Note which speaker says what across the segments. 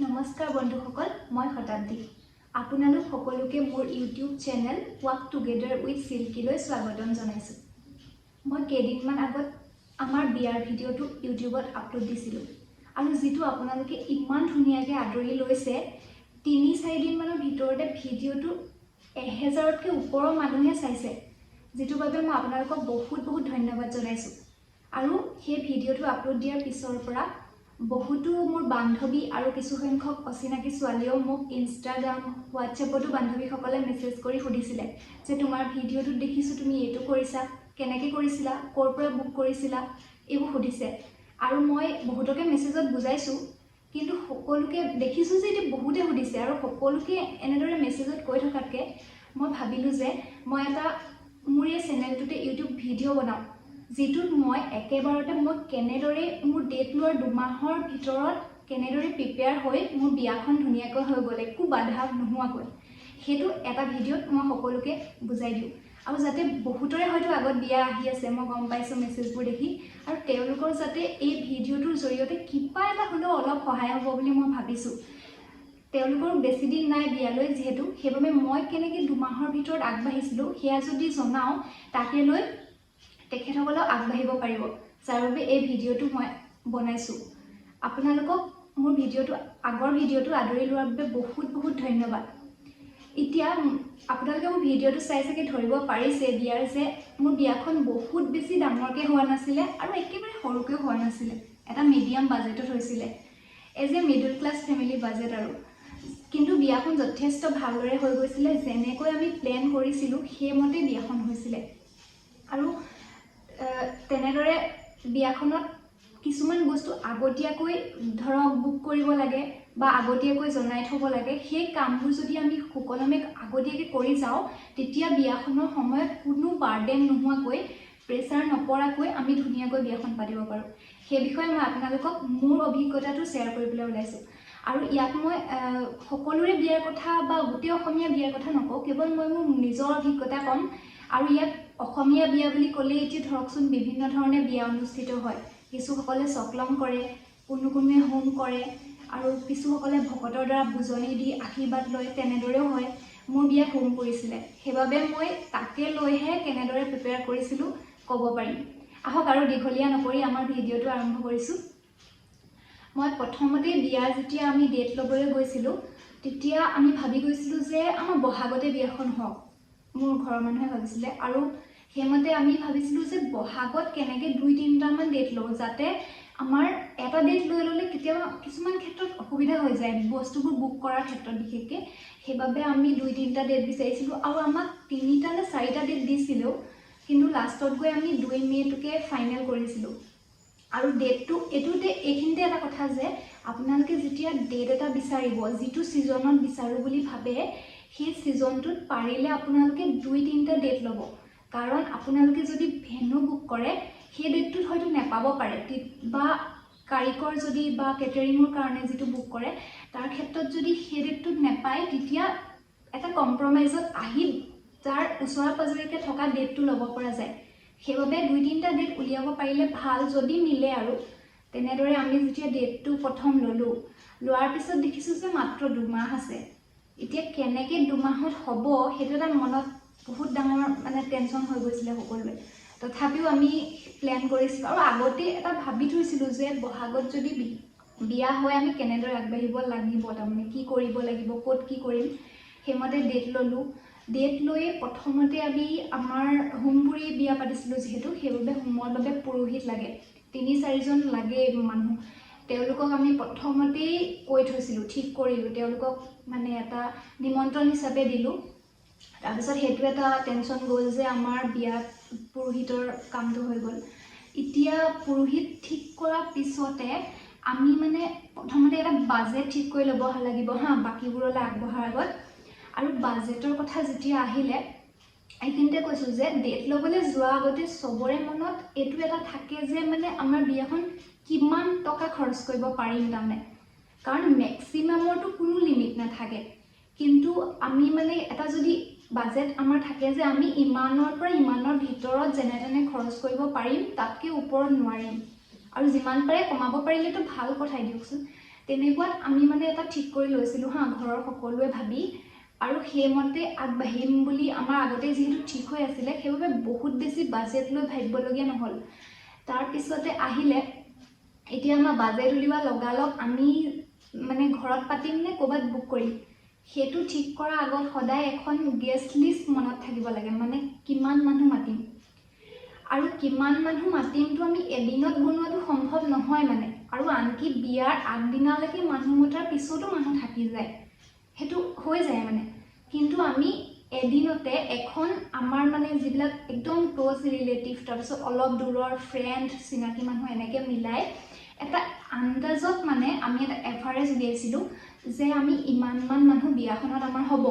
Speaker 1: নমস্কাৰ বন্ধুসকল, মই শতাব্দী। আপোনালোক সকলোকে মোৰ YouTube channel walk together with চিল্কীলৈ স্বাগতম জনাইছোঁ। মই কেইদিনমান আগত আমাৰ বিয়াৰ ভিডিঅ'টো ইউটিউবত আপলোড দিছিলোঁ আৰু যিটো আপোনালোকে ইমান ধুনীয়াকৈ আদৰি লৈছে, 3-4 দিনমানৰ ভিতৰতে ভিডিঅ'টো 1000তকৈ ওপৰৰ মানুহে চাইছে, যিটোৰ বাবে মই আপোনালোকক বহুত বহুত ধন্যবাদ জনাইছোঁ। আৰু সেই ভিডিঅ'টো আপলোড দিয়াৰ পিছৰ পৰা বহুতো মোৰ বান্ধৱী আৰু কিছুসংখ্যক অচিনাকি ছোৱালীয়েও মোক ইনষ্টাগ্ৰাম, হোৱাটছএপতো বান্ধৱীসকলে মেছেজ কৰি সুধিছিলে যে তোমাৰ ভিডিঅ'টোত দেখিছোঁ তুমি এইটো কৰিছা, কেনেকৈ কৰিছিলা, ক'ৰ পৰা বুক কৰিছিলা, এইবোৰ সুধিছে। আৰু মই বহুতকে মেছেজত বুজাইছোঁ, কিন্তু সকলোকে দেখিছোঁ যে এতিয়া বহুতে সুধিছে আৰু সকলোকে এনেদৰে মেছেজত কৈ থকাতকৈ মই ভাবিলোঁ যে মই এটা মোৰ এই চেনেলটোতে ইউটিউব ভিডিঅ' বনাওঁ, যিটোত মই একেবাৰতে মই কেনেদৰে মোৰ ডেট লোৱাৰ 2 মাহৰ ভিতৰত কেনেদৰে প্ৰিপেয়াৰ হৈ মোৰ বিয়াখন ধুনীয়াকৈ হৈ গ'ল, একো বাধা নোহোৱাকৈ, সেইটো এটা ভিডিঅ'ত মই সকলোকে বুজাই দিওঁ। আৰু যাতে বহুতৰে হয়তো আগত বিয়া আহি আছে, মই গম পাইছোঁ মেছেজবোৰ দেখি, আৰু তেওঁলোকৰ যাতে এই ভিডিঅ'টোৰ জৰিয়তে কিবা এটা হ'লেও অলপ সহায় হ'ব বুলি মই ভাবিছোঁ। তেওঁলোকৰ বেছি দিন নাই বিয়ালৈ যিহেতু, সেইবাবে মই কেনেকৈ 2 মাহৰ ভিতৰত আগবাঢ়িছিলোঁ সেয়া যদি জনাওঁ, তাকে লৈ তেখেতসকলেও আগবাঢ়িব পাৰিব, যাৰ বাবে এই ভিডিঅ'টো মই বনাইছোঁ। আপোনালোকক মোৰ ভিডিঅ'টো, আগৰ ভিডিঅ'টো আদৰি লোৱাৰ বাবে বহুত বহুত ধন্যবাদ। এতিয়া আপোনালোকে মোৰ ভিডিঅ'টো চাই চাগে ধৰিব পাৰিছে বিয়াৰ যে মোৰ বিয়াখন বহুত বেছি ডাঙৰকৈ হোৱা নাছিলে আৰু একেবাৰে সৰুকৈও হোৱা নাছিলে, এটা মিডিয়াম বাজেটত হৈছিলে, as a middle class family budget আৰু। কিন্তু বিয়াখন যথেষ্ট ভালদৰে হৈ গৈছিলে। যেনেকৈ আমি প্লেন কৰিছিলোঁ, সেইমতে বিয়াখন হৈছিলে। আৰু তেনেদৰে বিয়াখনত কিছুমান বস্তু আগতীয়াকৈ ধৰক বুক কৰিব লাগে বা আগতীয়াকৈ জনাই থ'ব লাগে। সেই কামবোৰ যদি আমি সুকলমে আগতীয়াকৈ কৰি যাওঁ, তেতিয়া বিয়াখনৰ সময়ত কোনো বাৰ্ডেন নোহোৱাকৈ, প্ৰেছাৰ নপৰাকৈ আমি ধুনীয়াকৈ বিয়াখন পাতিব পাৰোঁ। সেই বিষয়ে মই আপোনালোকক মোৰ অভিজ্ঞতাটো শ্বেয়াৰ কৰিবলৈ ওলাইছোঁ। আৰু ইয়াত মই সকলোৰে বিয়াৰ কথা বা গোটেই অসমীয়া বিয়াৰ কথা নকওঁ, কেৱল মই মোৰ নিজৰ অভিজ্ঞতা ক'ম। আৰু ইয়াত অসমীয়া বিয়া বুলি ক'লেই এতিয়া ধৰকচোন বিভিন্ন ধৰণে বিয়া অনুষ্ঠিত হয়। কিছুসকলে চকলং কৰে, কোনো কোনোৱে হোম কৰে আৰু কিছুসকলে ভকতৰ দ্বাৰা বুজনি দি আশীৰ্বাদ লয়, তেনেদৰেও হয়। মোৰ বিয়াত হোম কৰিছিলে, সেইবাবে মই তাকে লৈহে কেনেদৰে প্ৰিপেয়াৰ কৰিছিলোঁ ক'ব পাৰিম। আহক, আৰু দীঘলীয়া নকৰি আমাৰ ভিডিঅ'টো আৰম্ভ কৰিছোঁ। মই প্ৰথমতে বিয়া যেতিয়া আমি ডেট ল'বলৈ গৈছিলোঁ, তেতিয়া আমি ভাবি গৈছিলোঁ যে আমাৰ বহাগতে বিয়াখন হওক, মোৰ ঘৰৰ মানুহে ভাবিছিলে। আৰু সেইমতে আমি ভাবিছিলোঁ যে বহাগত কেনেকৈ দুই তিনিটামান ডেট লওঁ, যাতে আমাৰ এটা ডেট লৈ ল'লে কেতিয়াবা কিছুমান ক্ষেত্ৰত অসুবিধা হৈ যায়, বস্তুবোৰ বুক কৰাৰ ক্ষেত্ৰত বিশেষকৈ। সেইবাবে আমি দুই তিনিটা ডেট বিচাৰিছিলোঁ আৰু আমাক তিনিটা নে চাৰিটা ডেট দিছিলেও, কিন্তু লাষ্টত গৈ আমি 2 মে'টোকে ফাইনেল কৰিছিলোঁ। আৰু ডেটটো এইটোতে এইখিনিতে এটা কথা যে আপোনালোকে যেতিয়া ডেট এটা বিচাৰিব, যিটো ছিজনত বিচাৰোঁ বুলি ভাবে, সেই ছিজনটোত পাৰিলে আপোনালোকে দুই তিনিটা ডেট ল'ব। কাৰণ আপোনালোকে যদি ভেনু বুক কৰে, সেই ডেটটোত হয়তো নেপাব পাৰে, বা কাৰিকৰ যদি বা কেটাৰিঙৰ কাৰণে যিটো বুক কৰে, তাৰ ক্ষেত্ৰত যদি সেই ডেটটোত নেপায়, তেতিয়া এটা কম্প্ৰমাইজত আহি তাৰ ওচৰে পাজৰেকৈ থকা ডেটটো ল'ব পৰা যায়। সেইবাবে দুই তিনিটা ডেট উলিয়াব পাৰিলে ভাল, যদি মিলে। আৰু তেনেদৰে আমি যেতিয়া ডেটটো প্ৰথম ল'লোঁ, লোৱাৰ পিছত দেখিছোঁ যে মাত্ৰ 2 মাহ আছে। এতিয়া কেনেকৈ 2 মাহত হ'ব, সেইটো এটা মনত বহুত ডাঙৰ মানে টেনশ্যন হৈ গৈছিলে সকলোৱে। তথাপিও আমি প্লেন কৰিছিলোঁ আৰু আগতেই এটা ভাবি থৈছিলোঁ যে বহাগত যদি বিয়া হয়, আমি কেনেদৰে আগবাঢ়িব লাগিব, তাৰমানে কি কৰিব লাগিব, ক'ত কি কৰিম। সেইমতে ডেট ল'লোঁ। ডেট লৈ প্ৰথমতে আমি আমাৰ হোমপুৰি বিয়া পাতিছিলোঁ যিহেতু, সেইবাবে হোমৰ বাবে পুৰোহিত লাগে, তিনি চাৰিজন লাগে মানুহ। তেওঁলোকক আমি প্ৰথমতেই কৈ থৈছিলোঁ, ঠিক কৰিলোঁ, তেওঁলোকক মানে এটা নিমন্ত্ৰণ হিচাপে দিলোঁ। তাৰপিছত সেইটো এটা টেনশ্যন গ'ল যে আমাৰ বিয়াত পুৰোহিতৰ কামটো হৈ গ'ল। এতিয়া পুৰোহিত ঠিক কৰাৰ পিছতে আমি মানে প্ৰথমতে এটা বাজেট ঠিক কৰি ল'ব লাগিব হা, বাকীবোৰলৈ আগবঢ়াৰ আগত। আৰু বাজেটৰ কথা যেতিয়া আহিলে, এইখিনিতে কৈছোঁ যে ডেট ল'বলৈ যোৱাৰ আগতে চবৰে মনত এইটো এটা থাকে যে মানে আমাৰ বিয়াখন কিমান টকা খৰচ কৰিব পাৰিম। তাৰমানে কাৰণ মেক্সিমামৰটো কোনো লিমিট নাথাকে, কিন্তু আমি মানে এটা যদি বাজেট আমাৰ থাকে যে আমি ইমানৰ পৰা ইমানৰ ভিতৰত যেনে তেনে খৰচ কৰিব পাৰিম, তাতকৈ ওপৰত নোৱাৰিম, আৰু যিমান পাৰে কমাব পাৰিলেতো ভাল কথাই দিয়কচোন। তেনেকুৱাত আমি মানে এটা ঠিক কৰি লৈছিলোঁ হা, ঘৰৰ সকলোৱে ভাবি, আৰু সেইমতে আগবাঢ়িম বুলি আমাৰ আগতে যিহেতু ঠিক হৈ আছিলে, সেইবাবে বহুত বেছি বাজেট লৈ ভাবিবলগীয়া নহ'ল। তাৰপিছতে আহিলে এতিয়া আমাৰ বাজেট উলিওৱা লগালগ আমি মানে ঘৰত পাতিম নে ক'ৰবাত বুক কৰিম, সেইটো ঠিক কৰাৰ আগত সদায় এখন গেষ্ট লিষ্ট মনত থাকিব লাগে, মানে কিমান মানুহ মাতিম। আৰু কিমান মানুহ মাতিমটো আমি এদিনত বনোৱাটো সম্ভৱ নহয় মানে। আৰু আনকি বিয়াৰ আগদিনালৈকে মানুহ মতাৰ পিছতো মানুহ থাকি যায়, সেইটো হৈ যায় মানে। কিন্তু আমি এদিনতে এখন আমাৰ মানে যিবিলাক একদম ক্ল'জ ৰিলেটিভ, তাৰপিছত অলপ দূৰৰ ফ্ৰেণ্ড, চিনাকি মানুহ, এনেকৈ মিলাই এটা আন্দাজত মানে আমি এটা এভাৰেজ উলিয়াইছিলোঁ যে আমি ইমানমান মানুহ বিয়াখনত আমাৰ হ'ব।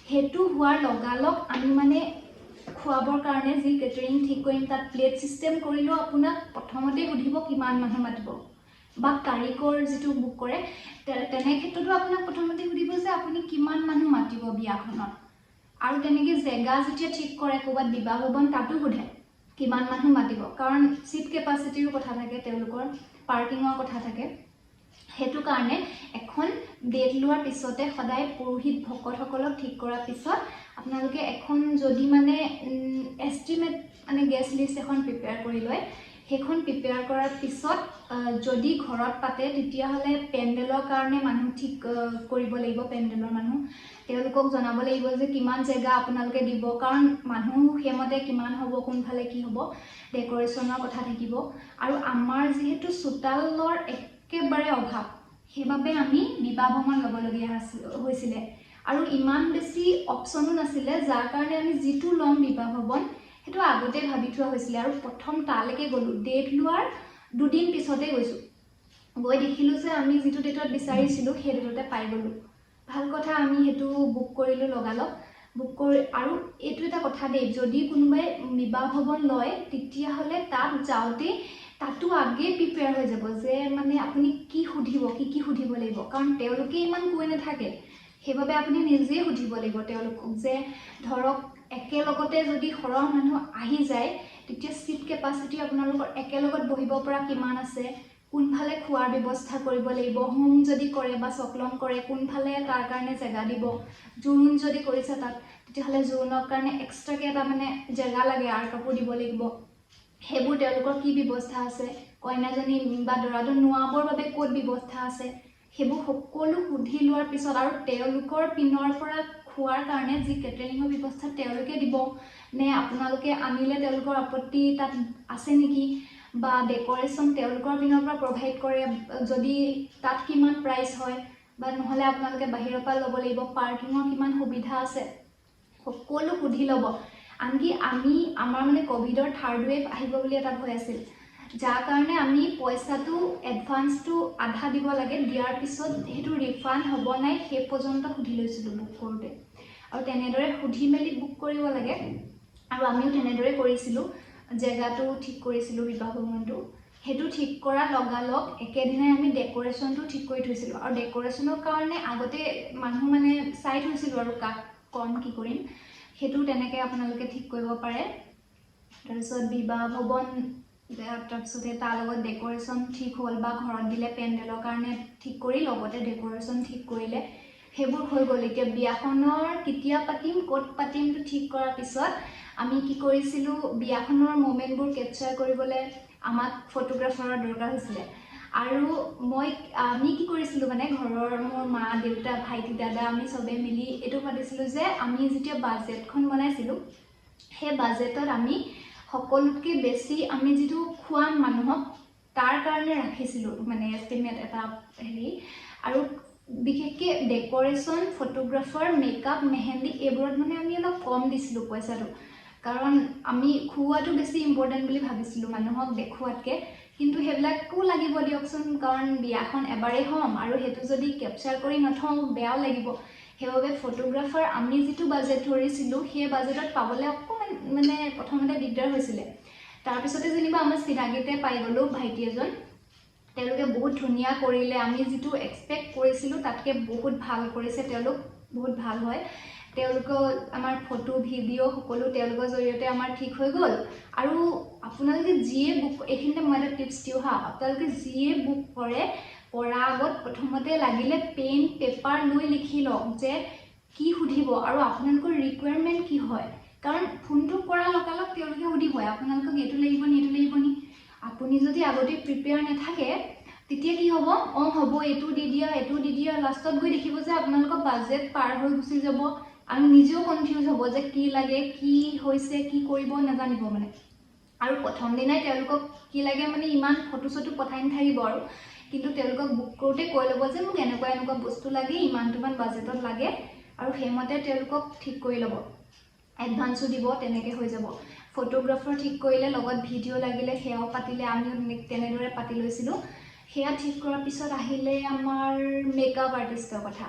Speaker 1: সেইটো হোৱাৰ লগালগ আমি মানে খুৱাবৰ কাৰণে যি কেটাৰিং ঠিক কৰিম, তাত প্লেট ছিষ্টেম কৰিলেও আপোনাক প্ৰথমতেই সুধিব কিমান মানুহ মাতিব, বা কাৰিকৰ যিটো বুক কৰে, তেনে ক্ষেত্ৰতো আপোনাক প্ৰথমতে সুধিব যে আপুনি কিমান মানুহ মাতিব বিয়াখনত। আৰু তেনেকৈ জেগা যেতিয়া ঠিক কৰে, ক'ৰবাত বিবাহ ভৱন, তাতো সোধে কিমান মানুহ মাতিব, কাৰণ ছিট কেপাচিটিৰো কথা থাকে, তেওঁলোকৰ পাৰ্কিঙৰ কথা থাকে। সেইটো কাৰণে এখন ডেট লোৱাৰ পিছতে সদায় পুৰোহিত ভকতসকলক ঠিক কৰাৰ পিছত আপোনালোকে এখন যদি মানে এষ্টিমেট মানে গেষ্ট লিষ্ট এখন প্ৰিপেয়াৰ কৰি লয়, সেইখন প্ৰিপেয়াৰ কৰাৰ পিছত যদি ঘৰত পাতে তেতিয়াহ'লে পেণ্ডেলৰ কাৰণে মানুহ ঠিক কৰিব লাগিব। পেণ্ডেলৰ মানুহ তেওঁলোকক জনাব লাগিব যে কিমান জেগা আপোনালোকে দিব, কাৰণ মানুহ সেইমতে কিমান হ'ব, কোনফালে কি হ'ব, ডেক'ৰেশ্যনৰ কথা থাকিব। আৰু আমাৰ যিহেতু চোতালৰ একেবাৰে অভাৱ, সেইবাবে আমি বিবাহ ভৱন ল'বলগীয়া হৈছিলে আৰু ইমান বেছি অপশ্যনো নাছিলে, যাৰ কাৰণে আমি যিটো ল'ম বিবাহ ভৱন, সেইটো আগতে ভাবি থোৱা হৈছিলে। আৰু প্ৰথম তালৈকে গ'লোঁ, ডেট লোৱাৰ দুদিন পিছতে গৈছোঁ। গৈ দেখিলোঁ যে আমি যিটো ডেটত বিচাৰিছিলোঁ সেই ডেটতে পাই গ'লোঁ। ভাল কথা, আমি সেইটো বুক কৰিলোঁ লগালগ। বুক কৰি, আৰু এইটো এটা কথা দেই, যদি কোনোবাই বিবাহ ভৱন লয় তেতিয়াহ'লে তাত যাওঁতেই তাতো আগেই প্ৰিপেয়াৰ হৈ যাব যে মানে আপুনি কি সুধিব, কি কি সুধিব লাগিব, কাৰণ তেওঁলোকে ইমান কৈ নাথাকে। সেইবাবে আপুনি নিজেই সুধিব লাগিব তেওঁলোকক যে ধৰক একেলগতে যদি সৰহ মানুহ আহি যায় তেতিয়া ছিট কেপাচিটি আপোনালোকৰ একেলগত বহিব পৰা কিমান আছে, কোনফালে খোৱাৰ ব্যৱস্থা কৰিব লাগিব, হোম যদি কৰে বা চকলং কৰে কোনফালে তাৰ কাৰণে জেগা দিব, জোৰোণ যদি কৰিছে তাত তেতিয়াহ'লে জোৰোণৰ কাৰণে এক্সট্ৰাকৈ এটা মানে জেগা লাগে, আঁৰ কাপোৰ দিব লাগিব, সেইবোৰ তেওঁলোকৰ কি ব্যৱস্থা আছে, কইনাজনী বা দৰাটো নোৱাবৰ বাবে ক'ত ব্যৱস্থা আছে, সেইবোৰ সকলো সুধি লোৱাৰ পিছত আৰু তেওঁলোকৰ পিনৰ পৰা খোৱাৰ কাৰণে যি কেটাৰিঙৰ ব্যৱস্থা তেওঁলোকে দিব নে আপোনালোকে আনিলে তেওঁলোকৰ আপত্তি তাত আছে নেকি, বা ডেক'ৰেশ্যন তেওঁলোকৰ পিনৰ পৰা প্ৰভাইড কৰে যদি তাত কিমান প্ৰাইচ হয়, বা নহ'লে আপোনালোকে বাহিৰৰ পৰা ল'ব লাগিব, পাৰ্কিঙৰ কিমান সুবিধা আছে, সকলো সুধি ল'ব। আনকি আমি আমাৰ মানে ক'ভিডৰ থাৰ্ড ৱেভ আহিব বুলি এটা ভয় আছিল, যাৰ কাৰণে আমি পইচাটো এডভান্সটো আধা দিব লাগে, দিয়াৰ পিছত সেইটো ৰিফাণ্ড হ'ব নাই সেই পৰ্যন্ত সুধি লৈছিলোঁ বুক কৰোঁতে। আৰু তেনেদৰে সুধি মেলি বুক কৰিব লাগে, আৰু আমিও তেনেদৰে কৰিছিলোঁ। জেগাটো ঠিক কৰিছিলোঁ, বিবাহ ভৱনটো সেইটো ঠিক কৰাৰ লগালগ একেদিনাই আমি ডেক'ৰেশ্যনটো ঠিক কৰি থৈছিলোঁ। আৰু ডেক'ৰেশ্যনৰ কাৰণে আগতে মানুহ মানে চাই থৈছিলোঁ আৰু কাক কম কি কৰিম, সেইটো তেনেকৈ আপোনালোকে ঠিক কৰিব পাৰে। তাৰপিছত বিবাহ ভৱন, তাৰপিছতে তাৰ লগত ডেক'ৰেশ্যন ঠিক হ'ল বা ঘৰত দিলে পেণ্ডেলৰ কাৰণে ঠিক কৰি লগতে ডেক'ৰেশ্যন ঠিক কৰিলে, সেইবোৰ হৈ গ'ল। এতিয়া বিয়াখনৰ কেতিয়া পাতিম, ক'ত পাতিমটো ঠিক কৰাৰ পিছত আমি কি কৰিছিলোঁ, বিয়াখনৰ মমেণ্টবোৰ কেপচাৰ কৰিবলৈ আমাক ফটোগ্ৰাফাৰৰ দৰকাৰ হৈছিলে। আৰু আমি কি কৰিছিলোঁ মানে ঘৰৰ মোৰ মা দেউতা ভাইটি দাদা আমি চবেই মিলি এইটো পাতিছিলোঁ যে আমি যেতিয়া বাজেটখন বনাইছিলোঁ সেই বাজেটত আমি সকলোতকৈ বেছি আমি যিটো খুৱাম মানুহক তাৰ কাৰণে ৰাখিছিলোঁ মানে এষ্টিমেট এটা হেৰি। আৰু বিশেষকৈ ডেক'ৰেশ্যন, ফটোগ্ৰাফাৰ, মেকআপ, মেহেন্দি এইবোৰত মানে আমি অলপ কম দিছিলোঁ পইচাটো, কাৰণ আমি খুওৱাটো বেছি ইম্পৰ্টেণ্ট বুলি ভাবিছিলোঁ মানুহক দেখুৱাতকৈ। কিন্তু সেইবিলাকো লাগিব দিয়কচোন, কাৰণ বিয়াখন এবাৰেই হ'ম আৰু সেইটো যদি কেপচাৰ কৰি নথওঁ বেয়াও লাগিব। সেইবাবে ফটোগ্ৰাফাৰ আমি যিটো বাজেট ধৰিছিলোঁ সেই বাজেটত পাবলৈ অকণমান মানে প্ৰথমতে দিগদাৰ হৈছিলে। তাৰপিছতে যেনিবা আমাৰ চিনাকিতে পাই গ'লোঁ ভাইটি এজন, তেওঁলোকে বহুত ধুনীয়া কৰিলে, আমি যিটো এক্সপেক্ট কৰিছিলোঁ তাতকৈ বহুত ভাল কৰিছে তেওঁলোক, বহুত ভাল হয়। তেওঁলোকৰ আমাৰ ফটো ভিডিঅ' সকলো তেওঁলোকৰ জৰিয়তে আমাৰ ঠিক হৈ গ'ল। আৰু আপোনালোকে যিয়ে বুক, এইখিনিতে মই এটা টিপছ দিওঁ হা, আপোনালোকে যিয়ে বুক কৰে কৰা আগত প্ৰথমতে লাগিলে পেন পেপাৰ লৈ লিখি লওক যে কি সুধিব আৰু আপোনালোকৰ ৰিকুৱাৰমেণ্ট কি হয়। কাৰণ ফোনটো কৰাৰ লগালগ তেওঁলোকে সুধিবই আপোনালোকক এইটো লাগিব নি, এইটো লাগিব নি। আপুনি যদি আগতে প্ৰিপেয়াৰ নাথাকে, তেতিয়া কি হ'ব? অঁ, হ'ব, এইটো দি দিয়া, এইটো দি দিয়া। লাষ্টত গৈ দেখিব যে আপোনালোকৰ বাজেট পাৰ হৈ গুচি যাব আৰু নিজেও কনফিউজ হ'ব যে কি লাগে, কি হৈছে, কি কৰিব নাজানিব মানে। আৰু প্ৰথম দিনাই তেওঁলোকক কি লাগে মানে ইমান ফটো চটো পঠাই নাথাকিব আৰু, কিন্তু তেওঁলোকক বুক কৰোঁতে কৈ ল'ব যে মোক এনেকুৱা এনেকুৱা বস্তু লাগে, ইমানটোমান বাজেটত লাগে, আৰু সেইমতে তেওঁলোকক ঠিক কৰি ল'ব, এডভান্সো দিব, তেনেকৈ হৈ যাব। ফটোগ্ৰাফাৰ ঠিক কৰিলে, লগত ভিডিঅ' লাগিলে সেয়াও পাতিলে। আমিও তেনেদৰে পাতি লৈছিলোঁ। সেয়া ঠিক কৰাৰ পিছত আহিলে আমাৰ মেকআপ আৰ্টিষ্টৰ কথা।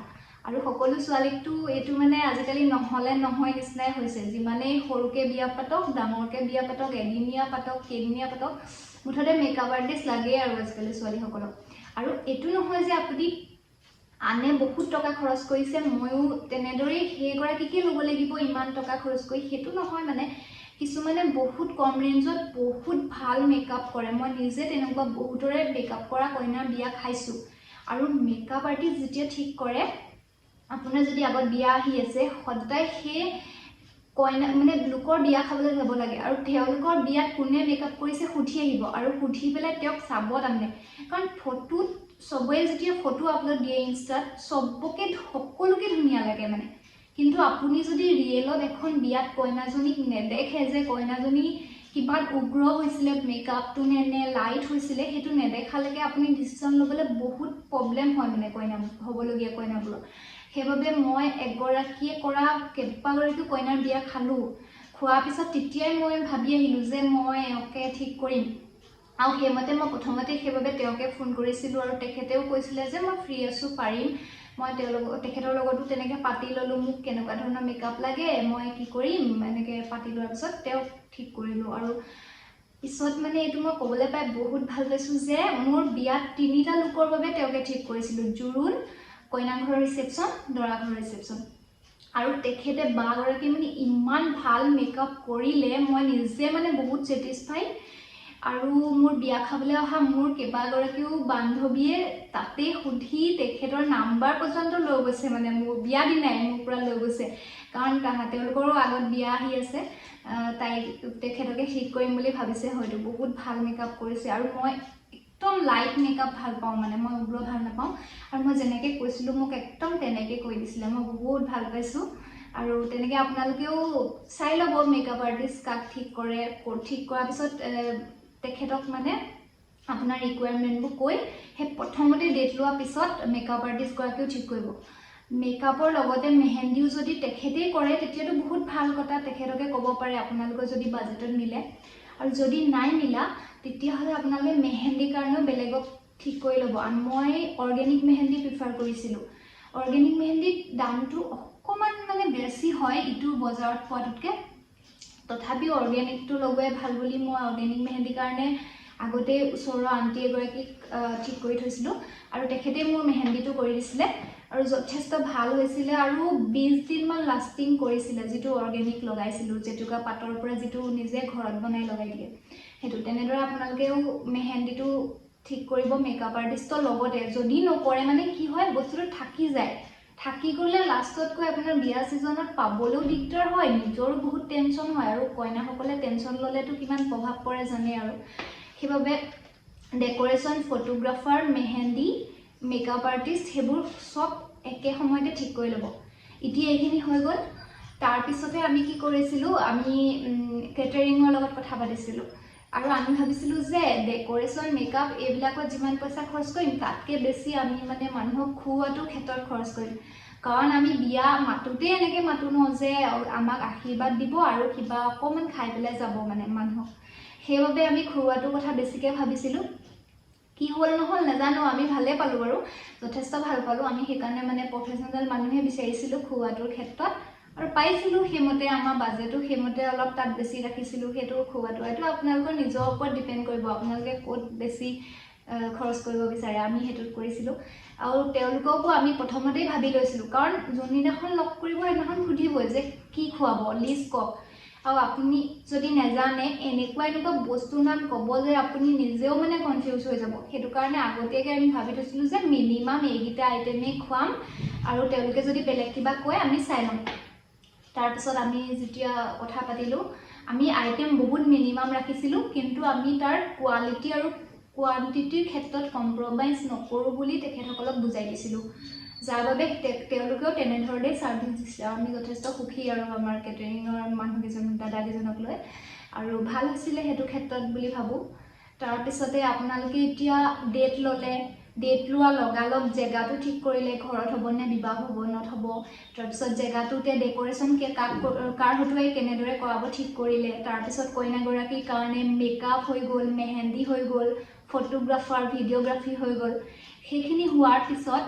Speaker 1: আৰু সকলো ছোৱালীকতো এইটো মানে আজিকালি নহ'লে নহয় নিচিনাই হৈছে। যিমানেই সৰুকৈ বিয়া পাতক, ডাঙৰকৈ বিয়া পাতক, এদিনীয়া পাতক, কেইদিনীয়া পাতক, মুঠতে মেকআপ আৰ্টিষ্ট লাগেই আৰু আজিকালি ছোৱালীসকলক। আৰু এইটো নহয় যে আপুনি আনে বহুত টকা খৰচ কৰিছে, ময়ো তেনেদৰেই সেইগৰাকীকে ল'ব লাগিব ইমান টকা খৰচ কৰি, সেইটো নহয় মানে। কিছুমানে বহুত কম ৰেঞ্জত বহুত ভাল মেকআপ কৰে। মই নিজে তেনেকুৱা বহুতৰে মেকআপ কৰা কইনাৰ বিয়া খাইছোঁ। আৰু মেকআপ আৰ্টিষ্ট যেতিয়া ঠিক কৰে, আপোনাৰ যদি আগত বিয়া আহি আছে, সদায় সেই কইনা মানে লোকৰ বিয়া খাবলৈ যাব লাগে আৰু তেওঁলোকৰ বিয়াত কোনে মেকআপ কৰিছে সুধি আহিব আৰু সুধি পেলাই তেওঁক চাব তাৰমানে। কাৰণ ফটোত চবেই যেতিয়া ফটো আপলোড দিয়ে ইনষ্টাত, চবকে সকলোকে ধুনীয়া লাগে মানে। কিন্তু আপুনি যদি ৰিয়েলত এখন বিয়াত কইনাজনীক নেদেখে যে কইনাজনী কিমান উগ্ৰ হৈছিলে মেকআপটো নে নে লাইট হৈছিলে, সেইটো নেদেখালৈকে আপুনি ডিচিশ্যন ল'বলৈ বহুত প্ৰব্লেম হয় মানে কইনা হ'বলগীয়া কইনাবোৰৰ। সেইবাবে মই এগৰাকীয়ে কৰা কেইবাগৰাকীও কইনাৰ বিয়া খালোঁ। খোৱাৰ পিছত তেতিয়াই মই ভাবি আহিলোঁ যে মই এওঁকে ঠিক কৰিম আৰু সেইমতে মই প্ৰথমতে সেইবাবে তেওঁকে ফোন কৰিছিলোঁ আৰু তেখেতেও কৈছিলে যে মই ফ্ৰী আছোঁ, পাৰিম। মই তেখেতৰ লগতো তেনেকৈ পাতি ল'লোঁ, মোক কেনেকুৱা ধৰণৰ মেকআপ লাগে, মই কি কৰিম, এনেকৈ পাতি লোৱাৰ পিছত তেওঁক ঠিক কৰিলোঁ। আৰু পিছত মানে এইটো মই ক'বলৈ পাই বহুত ভাল পাইছোঁ যে মোৰ বিয়াত তিনিটা লোকৰ বাবে তেওঁকে ঠিক কৰিছিলোঁ: জোৰোণ, কইনা ঘৰৰ ৰিচেপশ্যন, দৰা ঘৰৰ ৰিচেপশ্যন। আৰু তেখেতে বাগৰাকী মানে ইমান ভাল মেকআপ কৰিলে, মই নিজে মানে বহুত ছেটিছফাইড। আৰু মোৰ বিয়া খাবলৈ অহা মোৰ কেইবাগৰাকীও বান্ধৱীয়ে তাতেই সুধি তেখেতৰ নাম্বাৰ পৰ্যন্ত লৈ গৈছে, মানে মোৰ বিয়া দিনাই মোৰ পৰা লৈ গৈছে। কাৰণ তেওঁলোকৰো আগত বিয়া আহি আছে, তাই তেখেতকে ঠিক কৰিম বুলি ভাবিছে হয়তো। বহুত ভাল মেকআপ কৰিছে। আৰু মই একদম লাইট মেকআপ ভাল পাওঁ, মানে মই উগ্ৰ ভাল নাপাওঁ। আৰু মই যেনেকৈ কৈছিলোঁ, মোক একদম তেনেকৈ কৰি দিছিলে। মই বহুত ভাল পাইছোঁ। আৰু তেনেকৈ আপোনালোকেও চাই ল'ব মেকআপ আৰ্টিষ্ট কাক ঠিক কৰে। ঠিক কৰাৰ পিছত তেখেতক মানে আপোনাৰ ৰিকুৱাৰমেণ্টবোৰ কৈ সেই প্ৰথমতে ডেট লোৱাৰ পিছত মেকআপ আৰ্টিষ্টগৰাকীও ঠিক কৰিব। মেকআপৰ লগতে মেহেন্দিও যদি তেখেতেই কৰে, তেতিয়াতো বহুত ভাল কথা। তেখেতকে ক'ব পাৰে আপোনালোকৰ যদি বাজেটত মিলে। আৰু যদি নাই মিলা, তেতিয়াহ'লে আপোনালোকে মেহেন্দিৰ কাৰণেও বেলেগক ঠিক কৰি ল'ব। আৰু মই অৰ্গেনিক মেহেন্দি প্ৰিফাৰ কৰিছিলোঁ। অৰ্গেনিক মেহেন্দিত দামটো অকণমান মানে বেছি হয় ইটো বজাৰত পোৱাটোতকৈ। তথাপিও অৰ্গেনিকটো লগোৱাই ভাল বুলি মই অৰ্গেনিক মেহেন্দিৰ কাৰণে আগতেই ওচৰৰ আণ্টি এগৰাকীক ঠিক কৰি থৈছিলোঁ আৰু তেখেতে মোৰ মেহেন্দিটো কৰি দিছিলে আৰু যথেষ্ট ভাল হৈছিলে আৰু 20 দিনমান লাষ্টিং কৰিছিলে, যিটো অৰ্গেনিক লগাইছিলোঁ, জেতুকা পাতৰ পৰা যিটো নিজে ঘৰত বনাই লগাই দিয়ে সেইটো। তেনেদৰে আপোনালোকেও মেহেন্দিটো ঠিক কৰিব মেকআপ আৰ্টিষ্টৰ লগতে। যদি নকৰে মানে কি হয়, বস্তুটো থাকি যায়। থাকি গ'লে লাষ্টত গৈ আপোনাৰ বিয়া ছিজনত পাবলৈও দিগদাৰ হয়, নিজৰো বহুত টেনশ্যন হয় আৰু কইনাসকলে টেনশ্যন ল'লেতো কিমান প্ৰভাৱ পৰে জানে। আৰু সেইবাবে decoration, photographer, mehendi, makeup artist সেইবোৰ চব একে সময়তে ঠিক কৰি ল'ব। এতিয়া এইখিনি হৈ গ'ল। তাৰপিছতে আমি কি কৰিছিলোঁ? আমি কেটাৰিঙৰ লগত কথা পাতিছিলোঁ আৰু আমি ভাবিছিলোঁ যে ডেক'ৰেশ্যন, মেকআপ এইবিলাকত যিমান পইচা খৰচ কৰিম, তাতকৈ বেছি আমি মানে মানুহক খুওৱাটোৰ ক্ষেত্ৰত খৰচ কৰিম। কাৰণ আমি বিয়া মাতোঁতেই এনেকৈ মাতোঁ ন যে আমাক আশীৰ্বাদ দিব আৰু কিবা অকণমান খাই পেলাই যাব মানে মানুহক। সেইবাবে আমি খুওৱাটোৰ কথা বেছিকৈ ভাবিছিলোঁ। কি হ'ল নহ'ল নাজানো, আমি ভালেই পালোঁ বাৰু, যথেষ্ট ভাল পালোঁ আমি। সেইকাৰণে মানে প্ৰফেচনেল মানুহে বিচাৰিছিলোঁ খুওৱাটোৰ ক্ষেত্ৰত আৰু পাইছিলোঁ সেইমতে। আমাৰ বাজেটো সেইমতে অলপ তাত বেছি ৰাখিছিলোঁ সেইটো খুওৱাটো। এইটো আপোনালোকৰ নিজৰ ওপৰত ডিপেণ্ড কৰিব, আপোনালোকে ক'ত বেছি খৰচ কৰিব বিচাৰে। আমি সেইটোত কৰিছিলোঁ আৰু তেওঁলোককো আমি প্ৰথমতেই ভাবি লৈছিলোঁ, কাৰণ যোনদিনাখন লগ কৰিব সেইদিনাখন সুধিবই যে কি খুৱাব, লিষ্ট কওক। আৰু আপুনি যদি নেজানে, এনেকুৱা এনেকুৱা বস্তুৰ নাম ক'ব যে আপুনি নিজেও মানে কনফিউজ হৈ যাব। সেইটো কাৰণে আগতীয়াকৈ আমি ভাবি থৈছিলোঁ যে মিনিমাম এইকেইটা আইটেমেই খুৱাম আৰু তেওঁলোকে যদি বেলেগ কিবা কয়, আমি চাই ল'ম। তাৰপিছত আমি যেতিয়া কথা পাতিলোঁ, আমি আইটেম বহুত মিনিমাম ৰাখিছিলোঁ, কিন্তু আমি তাৰ কোৱালিটি আৰু কোৱান্টিটিৰ ক্ষেত্ৰত কম্প্ৰমাইজ নকৰোঁ বুলি তেখেতসকলক বুজাই দিছিলোঁ, যাৰ বাবে তেওঁলোকেও তেনেধৰণেই ছাৰ্ভিচ দিছে। আৰু আমি যথেষ্ট সুখী আৰু আমাৰ কেটাৰিঙৰ মানুহকেইজন, দাদাকেইজনক লৈ আৰু ভাল হৈছিলে সেইটো ক্ষেত্ৰত বুলি ভাবোঁ। তাৰপিছতে আপোনালোকে এতিয়া ডেট ল'লে, ডেট লোৱা লগালগ জেগাটো ঠিক কৰিলে, ঘৰত হ'ব নে বিবাহ ভৱনত হ'ব। তাৰপিছত জেগাটোতে ডেক'ৰেশ্যন কাক কাৰ হতুৱাই কেনেদৰে কৰাব ঠিক কৰিলে। তাৰপিছত কইনাগৰাকীৰ কাৰণে মেকআপ হৈ গ'ল, মেহেন্দি হৈ গ'ল, ফটোগ্ৰাফাৰ, ভিডিঅ'গ্ৰাফী হৈ গ'ল। সেইখিনি হোৱাৰ পিছত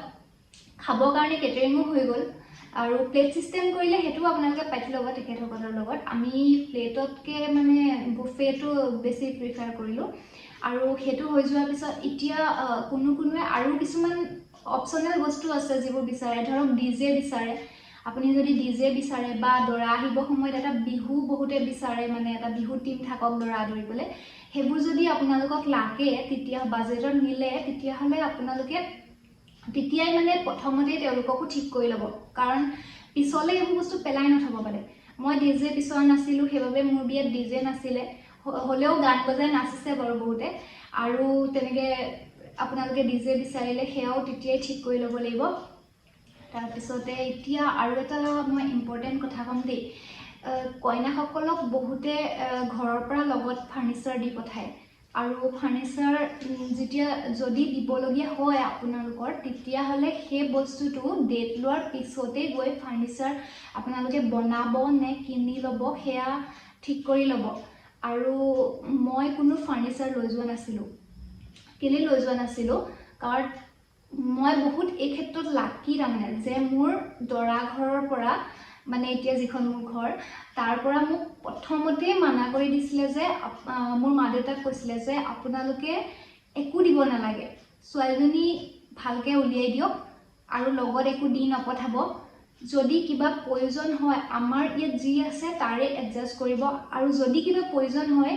Speaker 1: খাবৰ কাৰণে কেটাৰিঙো হৈ গ'ল। আৰু প্লেট ছিষ্টেম কৰিলে সেইটোও আপোনালোকে পাতি ল'ব তেখেতসকলৰ লগত। আমি প্লেটতকৈ মানে বুফেটো বেছি প্ৰিফাৰ কৰিলোঁ। আৰু সেইটো হৈ যোৱাৰ পিছত এতিয়া কোনো কোনোৱে আৰু কিছুমান অপশ্যনেল বস্তু আছে যিবোৰ বিচাৰে। ধৰক ডিজে বিচাৰে। আপুনি যদি ডিজে বিচাৰে বা দৰা আহিব সময়ত এটা বিহু বহুতে বিচাৰে, মানে এটা বিহু টীম থাকক দৰা আদৰিবলৈ, সেইবোৰ যদি আপোনালোকক লাগে, তেতিয়া বাজেটত মিলে, তেতিয়াহ'লে আপোনালোকে তেতিয়াই মানে প্ৰথমতেই তেওঁলোককো ঠিক কৰি ল'ব, কাৰণ পিছলৈ এইবোৰ বস্তু পেলাই নথ'ব। মানে মই ডিজে বিচৰা নাছিলোঁ, সেইবাবে মোৰ বিয়াত ডিজে নাছিলে। হ'লেও গান বজাই নাচিছে বাৰু বহুতে। আৰু তেনেকৈ আপোনালোকে ডিজে বিচাৰিলে সেয়াও তেতিয়াই ঠিক কৰি ল'ব লাগিব। তাৰপিছতে এতিয়া আৰু এটা মই ইম্পৰ্টেণ্ট কথা ক'ম দেই। কইনাসকলক বহুতে ঘৰৰ পৰা লগত ফাৰ্নিচাৰ দি পঠায়। আৰু ফাৰ্নিচাৰ যেতিয়া যদি দিবলগীয়া হয় আপোনালোকৰ, তেতিয়াহ'লে সেই বস্তুটো ডেট লোৱাৰ পিছতেই গৈ ফাৰ্নিচাৰ আপোনালোকে বনাব নে কিনি ল'ব, সেয়া ঠিক কৰি ল'ব। আৰু মই কোনো ফাৰ্নিচাৰ লৈ যোৱা নাছিলোঁ। কেলৈ লৈ যোৱা নাছিলোঁ? কাৰণ মই বহুত এই ক্ষেত্ৰত লাকি, তাৰমানে যে মোৰ দৰা ঘৰৰ পৰা, মানে এতিয়া যিখন মোৰ ঘৰ, তাৰ পৰা মোক প্ৰথমতেই মানা কৰি দিছিলে যে মোৰ মা দেউতাক কৈছিলে যে আপোনালোকে একো দিব নালাগে, ছোৱালীজনী ভালকৈ উলিয়াই দিয়ক আৰু লগত একো দি নপঠাব। যদি কিবা প্ৰয়োজন হয়, আমাৰ ইয়াত যি আছে তাৰে এডজাষ্ট কৰিব। আৰু যদি কিবা প্ৰয়োজন হয়,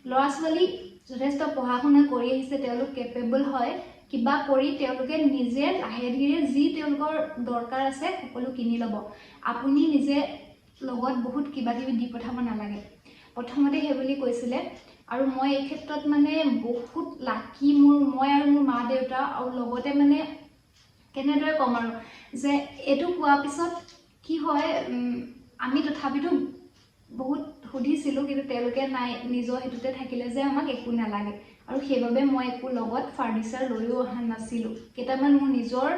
Speaker 1: ল'ৰা ছোৱালী যথেষ্ট পঢ়া শুনা কৰি আহিছে, তেওঁলোক কেপেবল হয়, কিবা কৰি তেওঁলোকে নিজে লাহে ধীৰে যি তেওঁলোকৰ দৰকাৰ আছে সকলো কিনি ল'ব। আপুনি নিজে লগত বহুত কিবা কিবি দি পঠাব নালাগে, প্ৰথমতে সেই বুলি কৈছিলে। আৰু মই এই ক্ষেত্ৰত মানে বহুত লাকি মোৰ, মই আৰু মোৰ মা দেউতা। আৰু লগতে মানে কেনেদৰে ক'ম আৰু যে এইটো কোৱাৰ পিছত কি হয়, আমি তথাপিতো বহুত সুধিছিলোঁ, কিন্তু তেওঁলোকে নাই, নিজৰ সেইটোতে থাকিলে যে আমাক একো নালাগে। আৰু সেইবাবে মই একো লগত ফাৰ্নিচাৰ লৈও অহা নাছিলোঁ। কেইটামান মোৰ নিজৰ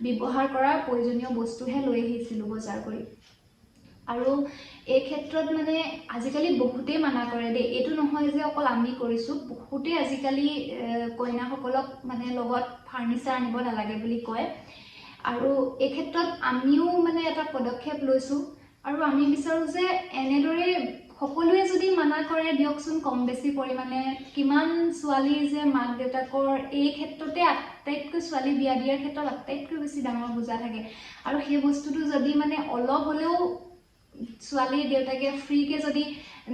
Speaker 1: ব্যৱহাৰ কৰা প্ৰয়োজনীয় বস্তুহে লৈ আহিছিলোঁ বজাৰ কৰি। আৰু এই ক্ষেত্ৰত মানে আজিকালি বহুতেই মানা কৰে দেই। এইটো নহয় যে অকল আমি কৰিছোঁ, বহুতেই আজিকালি কইনাসকলক মানে লগত ফাৰ্নিচাৰ আনিব নালাগে বুলি কয়। আৰু এই ক্ষেত্ৰত আমিও মানে এটা পদক্ষেপ লৈছোঁ আৰু আমি বিচাৰোঁ যে এনেদৰে সকলোৱে যদি মানা কৰে, দিয়কচোন কম বেছি পৰিমাণে, কিমান ছোৱালীৰ যে মাক দেউতাকৰ এই ক্ষেত্ৰতে আটাইতকৈ, ছোৱালী বিয়া দিয়াৰ ক্ষেত্ৰত আটাইতকৈ বেছি ডাঙৰ বোজা থাকে। আৰু সেই বস্তুটো যদি মানে অলপ হ'লেও ছোৱালীৰ দেউতাকে ফ্ৰীকৈ যদি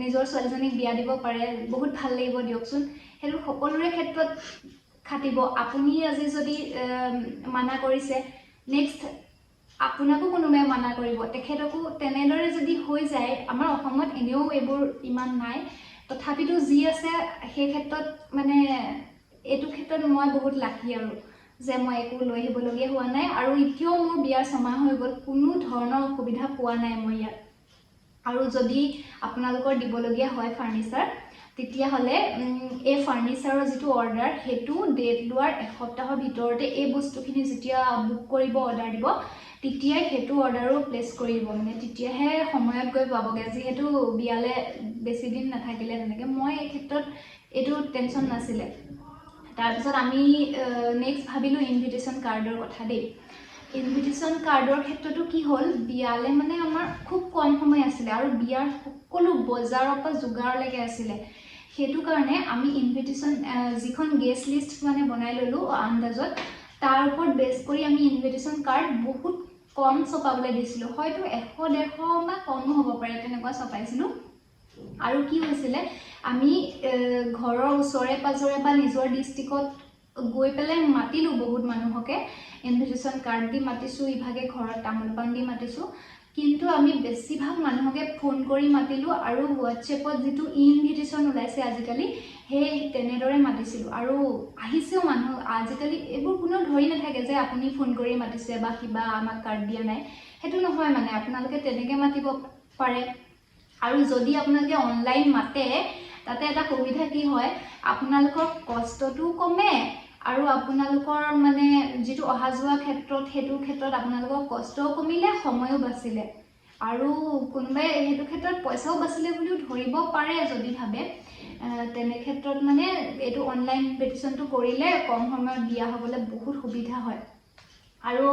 Speaker 1: নিজৰ ছোৱালীজনীক বিয়া দিব পাৰে, বহুত ভাল লাগিব দিয়কচোন। সেইটো সকলোৰে ক্ষেত্ৰত খাটিব। আপুনি আজি যদি মানা কৰিছে, নেক্সট আপোনাকো কোনোবাই মানা কৰিব, তেখেতকো তেনেদৰে যদি হৈ যায়। আমাৰ অসমত এনেও এইবোৰ ইমান নাই, তথাপিতো যি আছে সেই ক্ষেত্ৰত মানে এইটো ক্ষেত্ৰত মই বহুত লাকি আৰু যে মই একো লৈ আহিবলগীয়া হোৱা নাই। আৰু এতিয়াও মোৰ বিয়াৰ 6 মাহ হৈ গ'ল, কোনো ধৰণৰ অসুবিধা পোৱা নাই মই ইয়াত। আৰু যদি আপোনালোকৰ দিবলগীয়া হয় ফাৰ্নিচাৰ, তেতিয়াহ'লে এই ফাৰ্নিচাৰৰ যিটো অৰ্ডাৰ, সেইটো ডেট লোৱাৰ এসপ্তাহৰ ভিতৰতে এই বস্তুখিনি যেতিয়া বুক কৰিব, অৰ্ডাৰ দিব, তেতিয়াই সেইটো অৰ্ডাৰো প্লেচ কৰি দিব। মানে তেতিয়াহে সময়ত গৈ পাবগৈ, যিহেতু বিয়ালৈ বেছি দিন নাথাকিলে তেনেকৈ মই এই ক্ষেত্ৰত এইটো টেনশ্যন নাছিলে। তাৰপিছত আমি নেক্সট ভাবিলোঁ ইনভিটেশ্যন কাৰ্ডৰ কথা দেই। ইনভিটেশ্যন কাৰ্ডৰ ক্ষেত্ৰতো কি হ'ল, বিয়ালে মানে আমাৰ খুব কম সময় আছিলে আৰু বিয়াৰ সকলো বজাৰৰ পৰা যোগাৰলৈকে আছিলে। সেইটো কাৰণে আমি ইনভিটেশ্যন যিখন গেষ্ট লিষ্ট মানে বনাই ল'লোঁ আন্দাজত, তাৰ ওপৰত বেছ কৰি আমি ইনভিটেশ্যন কাৰ্ড বহুত কম ছপাবলৈ দিছিলোঁ। হয়তো 100, 150 বা কমো হ'ব পাৰে, তেনেকুৱা ছপাইছিলোঁ। আৰু কি হৈছিলে, আমি ঘৰৰ ওচৰে পাঁজৰে বা নিজৰ ডিষ্ট্ৰিক্টত গৈ পেলাই মাতিলোঁ বহুত মানুহকে, ইনভিটেশ্যন কাৰ্ড দি মাতিছোঁ, ইভাগে ঘৰত তামোল পাণ দি মাতিছোঁ, কিন্তু আমি বেছিভাগ মানুহকে ফোন কৰি মাতিলোঁ আৰু হোৱাটছএপত যিটো ইনভিটেশ্যন ওলাইছে আজিকালি, সেই তেনেদৰে মাতিছিলোঁ। আৰু আহিছেও মানুহ। আজিকালি এইবোৰ কোনেও ধৰি নাথাকে যে আপুনি ফোন কৰি মাতিছে বা কিবা আমাক কাৰ্ড দিয়া নাই, সেইটো নহয়। মানে আপোনালোকে তেনেকৈ মাতিব পাৰে। আৰু যদি আপোনালোকে অনলাইন মাতে, তাতে এটা সুবিধা কি হয়, আপোনালোকৰ কষ্টটোও কমে আৰু আপোনালোকৰ মানে যিটো অহা যোৱা ক্ষেত্ৰত, সেইটো ক্ষেত্ৰত আপোনালোকৰ কষ্টও কমিলে, সময়ো বাচিলে আৰু কোনোবাই সেইটো ক্ষেত্ৰত পইচাও বাচিলে বুলিও ধৰিব পাৰে যদি ভাবে। তেনে ক্ষেত্ৰত মানে এইটো অনলাইন ইনভিটেশ্যনটো কৰিলে কম সময়ত বিয়া হ'বলৈ বহুত সুবিধা হয়। আৰু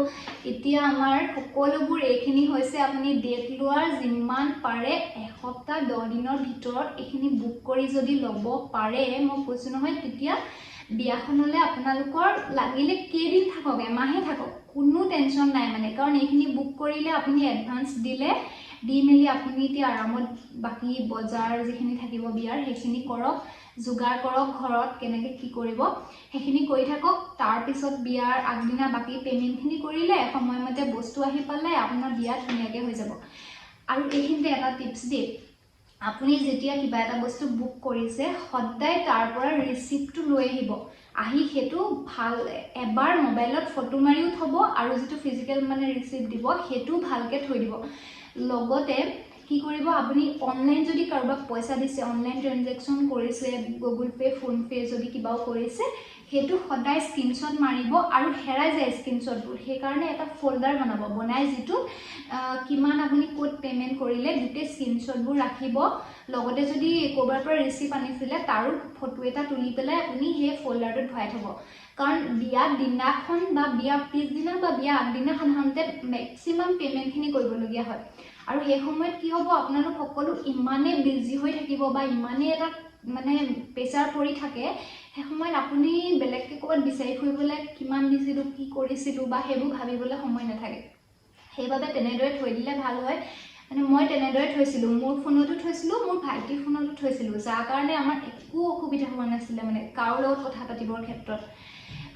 Speaker 1: এতিয়া আমাৰ সকলোবোৰ এইখিনি হৈছে। আপুনি ডেট লোৱাৰ যিমান পাৰে এসপ্তাহ 10 দিনৰ ভিতৰত এইখিনি বুক কৰি যদি ল'ব পাৰে, মই কৈছোঁ নহয়, তেতিয়া বিয়াখনলৈ আপোনালোকৰ লাগিলে কেইদিন থাকক, এমাহে থাকক, কোনো টেনশ্যন নাই মানে। কাৰণ এইখিনি বুক কৰিলে আপুনি এডভান্স দিলে, দি মেলি আপুনি এতিয়া আৰামত বাকী বজাৰ যিখিনি থাকিব বিয়াৰ, সেইখিনি কৰক, যোগাৰ কৰক, ঘৰত কেনেকৈ কি কৰিব সেইখিনি কৰি থাকক। তাৰপিছত বিয়াৰ আগদিনা বাকী পে'মেণ্টখিনি কৰিলে সময়মতে বস্তু আহি পালে আপোনাৰ বিয়া ধুনীয়াকৈ হৈ যাব। আৰু এইখিনিতে এটা টিপছ দেই, আপুনি যেতিয়া কিবা এটা বস্তু বুক কৰিছে, সদায় তাৰ পৰা ৰিচিপ্টটো লৈ আহিব। আহি সেইটো ভাল এবাৰ মোবাইলত ফটো মাৰিও থ'ব আৰু যিটো ফিজিকেল মানে ৰিচিপ্ট দিব, সেইটোও ভালকৈ থৈ দিব। লগতে কি কৰিব, আপুনি অনলাইন যদি কাৰোবাক পইচা দিছে, অনলাইন ট্ৰেনজেকশ্যন কৰিছে, গুগল পে', ফোনপে' যদি কিবাও কৰিছে, সেইটো সদায় স্ক্ৰীনশ্বট মাৰিব। আৰু হেৰাই যায় স্ক্ৰীনশ্বটবোৰ, সেইকাৰণে এটা ফ'ল্ডাৰ বনাব। বনাই যিটো কিমান আপুনি ক'ত পে'মেণ্ট কৰিলে গোটেই স্ক্ৰীনশ্বটবোৰ ৰাখিব। লগতে যদি ক'ৰবাৰ পৰা ৰিচিপ্ট আনিছিলে, তাৰো ফটো এটা তুলি পেলাই আপুনি সেই ফ'ল্ডাৰটোত ভৰাই থ'ব। কাৰণ বিয়াৰ দিনাখন বা বিয়াৰ পিছদিনা বা বিয়াৰ আগদিনা সাধাৰণতে মেক্সিমাম পে'মেণ্টখিনি কৰিবলগীয়া হয়। আৰু সেই সময়ত কি হ'ব, আপোনালোক সকলো ইমানেই বিজি হৈ থাকিব বা ইমানেই এটা মানে প্ৰেছাৰ পৰি থাকে, সেই সময়ত আপুনি বেলেগকৈ ক'ৰবাত বিচাৰি ফুৰিবলৈ কিমান দিছিলোঁ, কি কৰিছিলোঁ বা সেইবোৰ ভাবিবলৈ সময় নাথাকে। সেইবাবে তেনেদৰে থৈ দিলে ভাল হয়। মানে মই তেনেদৰে থৈছিলোঁ, মোৰ ফোনতো থৈছিলোঁ, মোৰ ভাইটিৰ ফোনতো থৈছিলোঁ, যাৰ কাৰণে আমাৰ একো অসুবিধা হোৱা নাছিলে মানে কাৰো লগত কথা পাতিবৰ ক্ষেত্ৰত।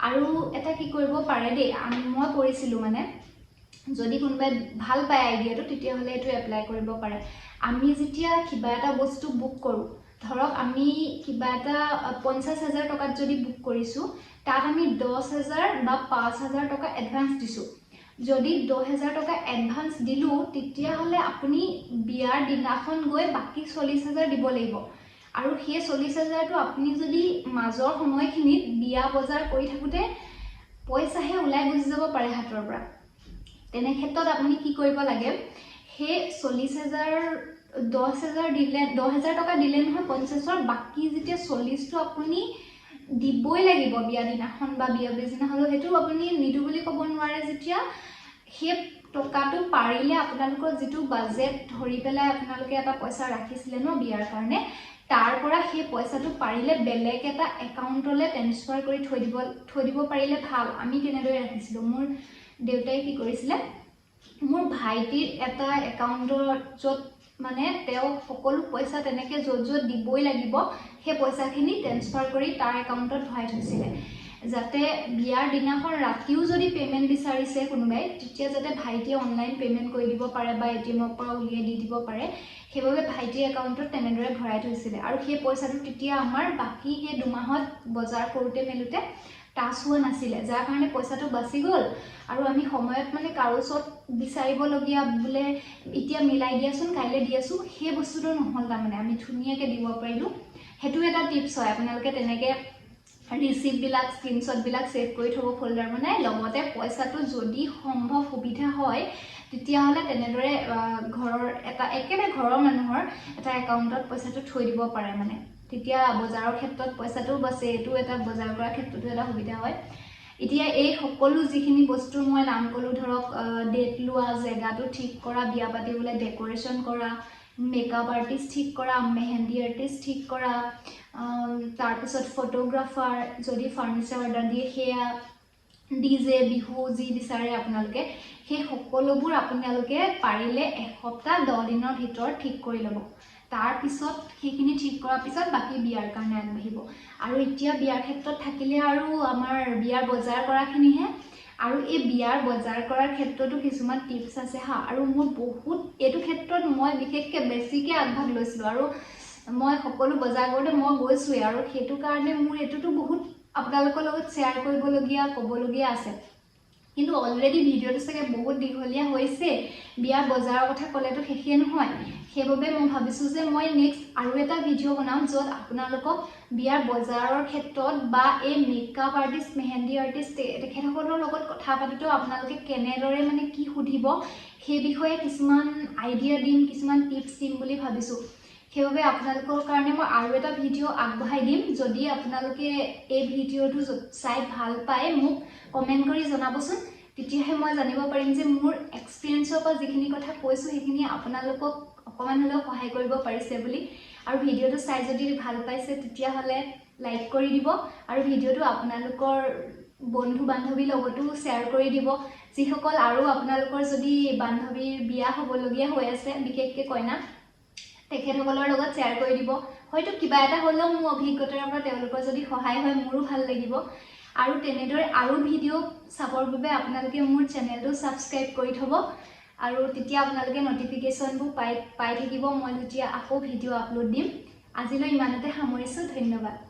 Speaker 1: আৰু এটা কি কৰিব পাৰে দেই, মই কৰিছিলোঁ মানে, যদি কোনোবাই ভাল পায় আইডিয়াটো, তেতিয়াহ'লে এইটো এপ্লাই কৰিব পাৰে। আমি যেতিয়া কিবা এটা বস্তু বুক কৰোঁ, ধৰক আমি কিবা এটা 50,000 টকাত যদি বুক কৰিছোঁ, তাত আমি 10,000 বা 5,000 টকা এডভান্স দিছোঁ। যদি 10,000 টকা এডভান্স দিলোঁ, তেতিয়াহ'লে আপুনি বিয়াৰ দিনাখন গৈ বাকী 40,000 দিব লাগিব। আৰু সেই 40,000টো আপুনি যদি মাজৰ সময়খিনিত বিয়া বজাৰ কৰি থাকোঁতে পইচাহে ওলাই গুচি যাব পাৰে হাতৰ পৰা। তেনে ক্ষেত্ৰত আপুনি কি কৰিব লাগে, সেই 40,000, 10,000 দিলে, 10,000 টকা দিলে নহয় 50ৰ, বাকী যেতিয়া 40টো আপুনি দিবই লাগিব বিয়া দিনাখন বা বিয়া পিছদিনা হ'লেও, সেইটো আপুনি নিদো বুলি ক'ব নোৱাৰে। যেতিয়া সেই টকাটো পাৰিলে আপোনালোকৰ যিটো বাজেট ধৰি পেলাই আপোনালোকে এটা পইচা ৰাখিছিলে ন বিয়াৰ কাৰণে, তাৰ পৰা সেই পইচাটো পাৰিলে বেলেগ এটা একাউণ্টলৈ ট্ৰেন্সফাৰ কৰি থৈ দিব পাৰিলে ভাল। আমি তেনেদৰে ৰাখিছিলোঁ। মোৰ দেউতাই কি কৰিছিলে, মোৰ ভাইটিৰ এটা একাউণ্টত, য'ত মানে তেওঁ সকলো পইচা তেনেকৈ য'ত য'ত দিবই লাগিব, সেই পইচাখিনি ট্ৰেন্সফাৰ কৰি তাৰ একাউণ্টত ভৰাই থৈছিলে, যাতে বিয়াৰ দিনাখন ৰাতিও যদি পে'মেণ্ট বিচাৰিছে কোনোবাই, তেতিয়া যাতে ভাইটিয়ে অনলাইন পে'মেণ্ট কৰি দিব পাৰে বা এ.টি.এমৰ পৰা উলিয়াই দি দিব পাৰে। সেইবাবে ভাইটিৰ একাউণ্টত তেনেদৰে ভৰাই থৈছিলে। আৰু সেই পইচাটো তেতিয়া আমাৰ বাকী সেই 2 মাহত বজাৰ কৰোঁতে মেলোঁতে টাচ হোৱা নাছিলে, যাৰ কাৰণে পইচাটো বাচি গ'ল। আৰু আমি সময়ত মানে কাৰো ওচৰত বিচাৰিবলগীয়া, বোলে এতিয়া মিলাই দিয়াচোন, কাইলৈ দি আছোঁ, সেই বস্তুটো নহ'ল। তাৰমানে আমি ধুনীয়াকৈ দিব পাৰিলোঁ। সেইটো এটা টিপছ হয়। আপোনালোকে তেনেকৈ ৰিচিপ্টবিলাক, স্ক্ৰীনশ্বটবিলাক ছেভ কৰি থ'ব ফ'ল্ডাৰ বনাই। লগতে পইচাটো যদি সম্ভৱ সুবিধা হয়, তেতিয়াহ'লে তেনেদৰে ঘৰৰ এটা, একেবাৰে ঘৰৰ মানুহৰ এটা একাউণ্টত পইচাটো থৈ দিব পাৰে। মানে তেতিয়া বজাৰৰ ক্ষেত্ৰত পইচাটোও বাচে, এইটো এটা বজাৰ কৰাৰ ক্ষেত্ৰতো এটা সুবিধা হয়। এতিয়া এই সকলো যিখিনি বস্তুৰ মই নাম ক'লোঁ, ধৰক ডেট লোৱা, জেগাটো ঠিক কৰা, বিয়া পাতিবলৈ ডেক'ৰেশ্যন কৰা, মেকআপ আৰ্টিষ্ট ঠিক কৰা, মেহেন্দি আৰ্টিষ্ট ঠিক কৰা, তাৰপিছত ফটোগ্ৰাফাৰ, যদি ফাৰ্নিচাৰ অৰ্ডাৰ দিয়ে সেয়া, ডিজে, বিহু যি বিচাৰে আপোনালোকে, সেই সকলোবোৰ আপোনালোকে পাৰিলে এসপ্তাহ 10 দিনৰ ভিতৰত ঠিক কৰি ল'ব। তাৰপিছত সেইখিনি ঠিক কৰাৰ পিছত বাকী বিয়াৰ কাৰণে আগবাঢ়িব। আৰু এতিয়া বিয়াৰ ক্ষেত্ৰত থাকিলে আৰু আমাৰ বিয়াৰ বজাৰ কৰাখিনিহে। আৰু এই বিয়াৰ বজাৰ কৰাৰ ক্ষেত্ৰতো কিছুমান টিপছ আছে হা। আৰু মোৰ বহুত এইটো ক্ষেত্ৰত মই বিশেষকৈ বেছিকৈ আগভাগ লৈছিলোঁ আৰু মই সকলো বজাৰ কৰোঁতে মই গৈছোঁৱেই, আৰু সেইটো কাৰণে মোৰ এইটোতো বহুত আপোনালোকৰ লগত শ্বেয়াৰ কৰিবলগীয়া, ক'বলগীয়া আছে। কিন্তু অলৰেডি ভিডিঅ'টো চাগে বহুত দীঘলীয়া হৈছে, বিয়াৰ বজাৰৰ কথা ক'লেতো শেষেই নহয়। সেইবাবে মই ভাবিছোঁ যে মই নেক্সট আৰু এটা ভিডিঅ' বনাম, য'ত আপোনালোকক বিয়াৰ বজাৰৰ ক্ষেত্ৰত বা এই মেকআপ আৰ্টিষ্ট, মেহেন্দি আৰ্টিষ্ট তেখেতসকলৰ লগত কথা পাতোঁতেও আপোনালোকে কেনেদৰে মানে কি সুধিব সেই বিষয়ে কিছুমান আইডিয়া দিম, কিছুমান টিপছ দিম বুলি ভাবিছোঁ। সেইবাবে আপোনালোকৰ কাৰণে মই আৰু এটা ভিডিঅ' আগবঢ়াই দিম। যদি আপোনালোকে এই ভিডিঅ'টো চাই ভাল পায়, মোক কমেণ্ট কৰি জনাবচোন। তেতিয়াহে মই জানিব পাৰিম যে মোৰ এক্সপিৰিয়েঞ্চৰ পৰা যিখিনি কথা কৈছোঁ, সেইখিনি আপোনালোকক অকণমান হ'লেও সহায় কৰিব পাৰিছে বুলি। আৰু ভিডিঅ'টো চাই যদি ভাল পাইছে, তেতিয়াহ'লে লাইক কৰি দিব আৰু ভিডিঅ'টো আপোনালোকৰ বন্ধু বান্ধৱীৰ লগতো শ্বেয়াৰ কৰি দিব, যিসকল আৰু আপোনালোকৰ যদি বান্ধৱীৰ বিয়া হ'বলগীয়া হৈ আছে, বিশেষকৈ কইনা, তেখেতসকলৰ লগত শ্বেয়াৰ কৰি দিব। হয়তো কিবা এটা হ'লেও মোৰ অভিজ্ঞতাৰ পৰা তেওঁলোকৰ যদি সহায় হয়, মোৰো ভাল লাগিব। আৰু তেনেদৰে আৰু ভিডিঅ' চাবৰ বাবে আপোনালোকে মোৰ চেনেলটো ছাবস্ক্ৰাইব কৰি থ'ব আৰু তেতিয়া আপোনালোকে ন'টিফিকেশ্যনবোৰ পাই পাই থাকিব, মই যেতিয়া আকৌ ভিডিঅ' আপলোড দিম। আজিলৈ ইমানতে সামৰিছোঁ। ধন্যবাদ।